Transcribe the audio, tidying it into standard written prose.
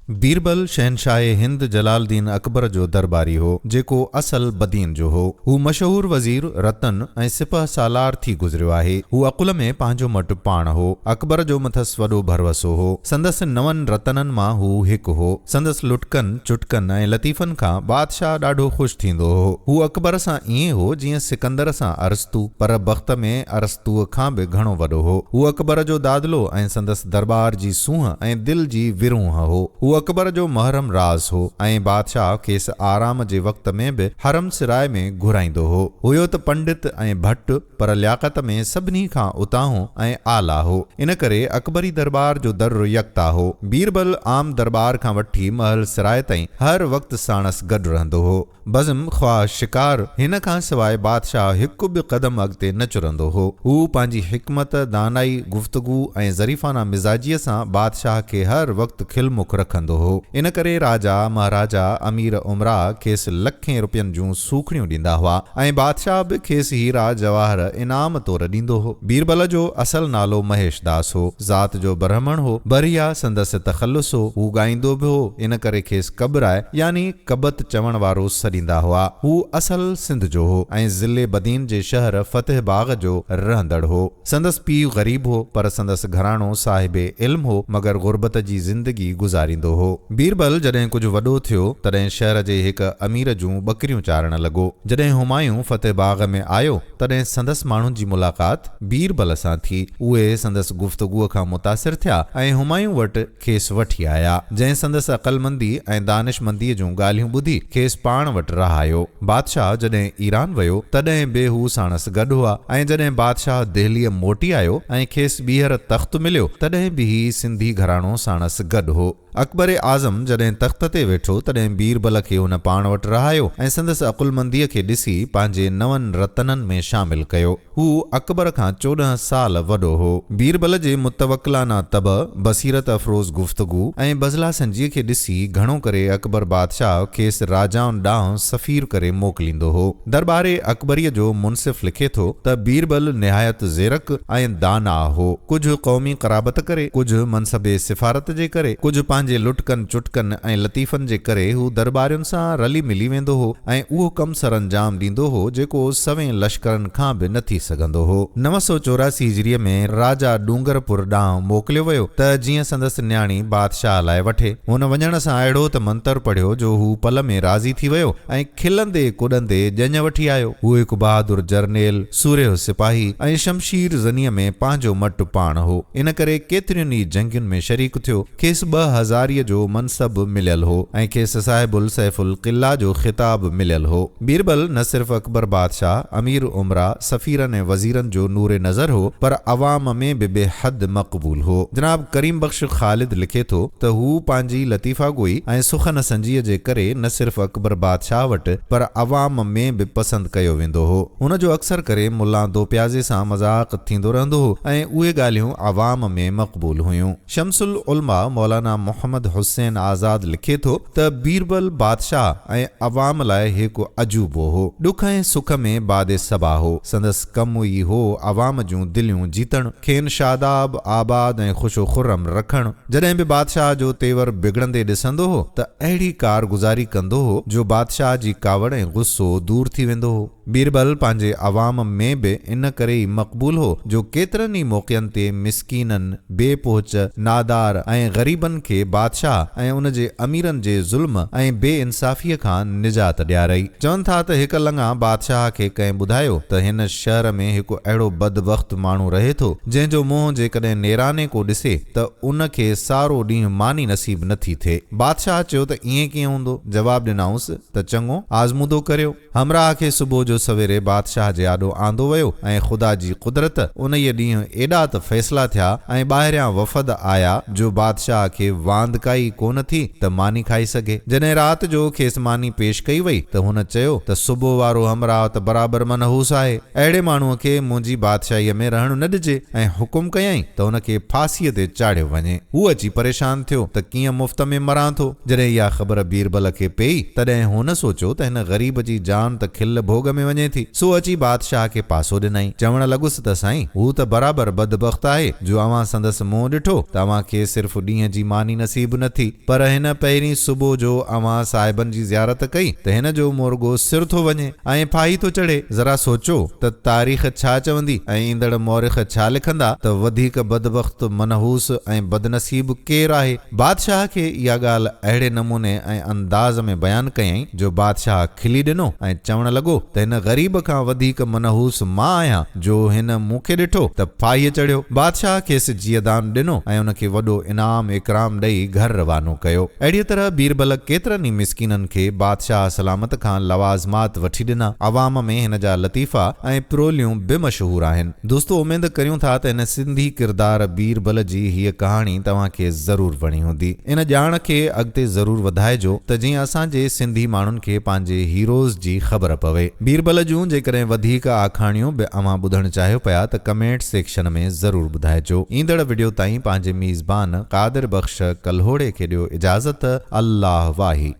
بيربل شهنشاهه هند جلال الدين اڪبر جو درٻاري هو، جيڪو اصل بدين جو هو. هو مشهور وزير، رتن ۽ سپهه سالار ٿي گذريو آهي. هو عقل ۾ پنهنجو مٽ پاڻ هو. اڪبر جو مٿس وڏو ڀروسو هو. سندس نون رتنن مان هو هڪ هو. سندس لٽڪن، چٽڪن ۽ لطيفن کان بادشاهه ڏاڍو خوش ٿيندو هو. هو اڪبر سان ائين هو، جيئن سڪندر سان ارسطو، پر بخت ۾ ارسطوء کان به گهڻو وڏو هو. هو اڪبر جو دادلو ۽ سندس درٻار جي سونهن ۽ دل جي ورونهه هو. هو اڪبر جو محرم راز هو ۽ بادشاهه کيس آرام جي وقت ۾ به حرم سراء ۾ گهرائيندو هو. هيو ته پنڊت ۽ ڀٽ، پر لياقت ۾ سڀني کان اتاهون ۽ اعليٰ هو. ان ڪري اڪبري درٻار جو در يڪتا هو. بيربل عام درٻار کان وٺي محل سراء تائين هر وقت ساڻس گڏ رهندو هو. بزم خواه شڪار، هن کان سواء بادشاهه هڪ به قدم اڳتي نه چرندو هو. هو پنهنجي حڪمت، دانائي، گفتگو ۽ ظريفانه مزاجيء سان بادشاهه کي هر وقت کلمک رکندو هو. ان ڪري راجا، مهاراجا، امير امراء کيس لکين رپين جون سوکڙيون ڏيندا هئا ۽ بادشاهه به کيس هيرا جواهر انعام طور ڏيندو هو. بيربل جو اصل نالو مهيش داس هو. ذات جو برهمڻ هو. برهيا سندس تخلص هو. هو ڳائيندو به هو، ان ڪري کيس ڪٻرائي يعني ڪبت چوڻ وارو سڏيندا هئا. هو اصل سنڌ جو هو ۽ ضلعي بدين جي شهر فتح باغ جو رهندڙ هو. سندس پيء غريب هو، پر سندس گهراڻو صاحب علم هو، مگر غربت جي زندگي گذاريندو هو. بيربل جڏهن ڪجهه وڏو ٿيو، تڏهن شهر جي هڪ امير جون ٻڪريون چارڻ لڳو. جڏهن همايون فتح باغ ۾ آيو، تڏهن سندس ماڻهن جي ملاقات بيربل سان ٿي. اهي سندس گفتگوء کان متاثر ٿيا ۽ همايون وٽ کيس وٺي آيا، جنهن سندس عقلمندي ۽ دانشمنديء جون ڳالهيون ٻڌي کيس پاڻ وٽ رهايو. بادشاهه جڏهن ايران ويو، تڏهن به هو ساڻس گڏ هئا ۽ جڏهن بادشاهه دهليء موٽي آيو ۽ کيس ٻيهر تخت مليو، تڏهن به هي سنڌي گهراڻو ساڻس گڏ هو. اڪبر اعظم جڏهن تخت تي ويٺو، تڏهن بيربل کي هن پاڻ وٽ رهايو ۽ سندس عقلمنديء کي ڏسي پنهنجي نون رتنن ۾ شامل ڪيو. هو اڪبر کان 14 سال وڏو هو. بيربل جي متوڪلانه طبع، بصيرت افروز گفتگو ۽ بذله سنجيء کي ڏسي گهڻو ڪري اڪبر بادشاهه کيس راجائن ڏانهن سفير ڪري موڪليندو هو. درٻار اڪبريء جو منصف لکي ٿو ته بيربل نهايت زيرڪ ۽ داناء هو. ڪجهه قومي قرابت ڪري، ڪجهه منصب سفارت جي ڪري، ڪجهه پنهنجي لٽڪن چٽڪن ۽ لطيفن جي ڪري هو درٻارين سان رلي ملي ويندو هو ۽ اهو ڪم سرانجام ڏيندو هو جيڪو سوين لشڪرن کان به نه ٿي سگهندو هو. 984 هجريء ۾ راجا ڏونگرپور ڏانهن موڪليو ويو ته جيئن سندس نياڻي بادشاهه لاء وٺي. هن وڃڻ سان اهڙو ته منتر پڙهيو جو هو پل ۾ راضي ٿي ويو ۽ کلندي ڪڏندي ڄڃ وٺي آيو. هو هڪ بهادر جرنيل، سورهيه سپاهي ۽ شمشير زنيء ۾ پنهنجو مٽ پاڻ هو. ان ڪري ڪيترين ئي جنگين ۾ شريڪ ٿيو. کيس ٻه هزاريء جو منصب مليل هو ۽ کيس صاحب السيف القلعه جو خطاب مليل هو. بيربل نه صرف اڪبر بادشاهه، امير امراء، سفيرن ۽ وزيرن جو نور نظر هو، پر عوام ۾ به بي حد مقبول هو. جناب ڪريم بخش خالد لکي ٿو ته هو پنهنجي لطيفه گوئي ۽ سخن سنجيء جي ڪري نه صرف اڪبر بادشاهه وٽ پر عوام ۾ به پسند ڪيو ويندو هو. هن جو اڪثر ڪري ملان دوپيازي سان مذاق ٿيندو رهندو هو ۽ اهي ڳالهيون عوام ۾ مقبول هيون. شمس العلماء مولانا محمد حسين آزاد لکي ٿو ته بيربل بادشاهه ۽ عوام لاء هڪ عجوبو هو. ڏک ۽ سک ۾ باد صبا هو. سندس ڪم ئي هو عوام جون دليون جيتڻ، کين شاداب، آباد ۽ خوش و خرم رکڻ. جڏهن به بادشاهه جو تيور بگڙندي ڏسندو هو ته اهڙي ڪارگذاري ڪندو هو جو بادشاهه جي ڪاوڙ ۽ غصو دور ٿي ويندو هو. بيربل پنهنجي عوام ۾ به ان ڪري ئي مقبول هو جو ڪيترن ئي موقعن تي مسڪينن، بي پهچ، نادار ۽ غريبن کي بادشاهه ۽ ان جي اميرن جي ظلم ۽ بي انصافيء کان نجات ڏيارئي. چون ٿا ته هڪ لڱا بادشاهه کي ڪنهن ٻڌايو ته هن شهر ۾ هڪ اهڙو بدبخت ماڻهو رهي ٿو، جنهن جو منهن جيڪڏهن نيراني ڪو ڏسي ته ان کي سارو ڏينهن ماني نصيب نه ٿي ٿئي. بادشاهه چيو ته ائين ڪيئن هوندو؟ جواب ڏنائونس ته چڱو، آزمودو ڪريو. همراهه کي صبح جو سويري بادشاهه جي آڏو آندو ويو ۽ خدا جي قدرت انهيء ڏينهن ايڏا ته فيصلا ٿيا ۽ ٻاهريان وفد آيا جو بادشاهه کي واندڪائي ڪونه ٿي ته ماني کائي سگهي. جڏهن رات جو کيس ماني پيش ڪئي وئي ته هن چيو ته صبح وارو همراهه ته برابر منحوس آهي. اهڙي ماڻهوء کي منهنجي بادشاهيء ۾ رهڻ نه ڏجي ۽ حڪم ڪيائين ته هن کي ڦاسيء تي چاڙهيو وڃي. هو اچي پريشان ٿيو ته ڪيئن مفت ۾ مران ٿو. جڏهن اها خبر بيربل کي پيئي، تڏهن هن سوچيو ته هن غريب جي جان ته کل ڀوڳ ۾ وڃي ٿي، سو اچي بادشاهه کي پاسو ڏنائين. چوڻ لڳس ته سائين، هو ته برابر بدبخت آهي، جو اوهان سندس منهن ڏٺو ته اوهان کي صرف ڏينهن جي ماني نصيب نه ٿي، پر هن پهرين صبح جو اوهان صاحبن جي زيارت ڪئي ته هن جو مورڳو سر ٿو وڃي ۽ ڦاهي ٿو چڙهي. ذرا سوچو ته تاريخ ڇا چوندي ۽ ايندڙ مورخ ڇا لکندا ته وڌيڪ بدبخت، منحوس ۽ بدنصيب ڪير آهي؟ بادشاهه کي اها ڳالهه اهڙي نموني ۽ انداز ۾ بيان ڪيائين جو بادشاهه کلي ڏنو ۽ چوڻ لڳو ته هن غريب کان وڌيڪ منحوس مان آهيان جو هن مون کي ڏٺو ته ڦاهيء چڙهيو. بادشاهه کيس جيئدان ڏنو ۽ ان کي وڏو انعام اڪرام ڏئي گهر روانو ڪيو. اهڙيء طرح بيربل ڪيترن ئي مسڪينن کي بادشاهه سلامت کان لوازمات وٺي ڏنا. عوام ۾ هن جا لطيفا ۽ پروليون به مشهور آهن. دوستو اميد ڪريون ٿا ته هن سنڌي ڪردار بيربل جي هيء ڪهاڻي توهان کي ضرور وڻي هوندي. ان ڄاڻ کي اڳتي ضرور وڌائجو ته جيئن اسان جي سنڌي ماڻهن کي پنهنجي هيروز جي خبر پوي. بيربل جون جيڪڏهن وڌيڪ آکاڻيون به اوهان ٻڌڻ چاهيو پيا ته ڪمينٽ سيڪشن ۾ ضرور ٻڌائجو. ايندڙ وڊيو تائين پنهنجي ميزبان قادر بخش ڪلهوڙي کي ڏيو اجازت. الله واهي.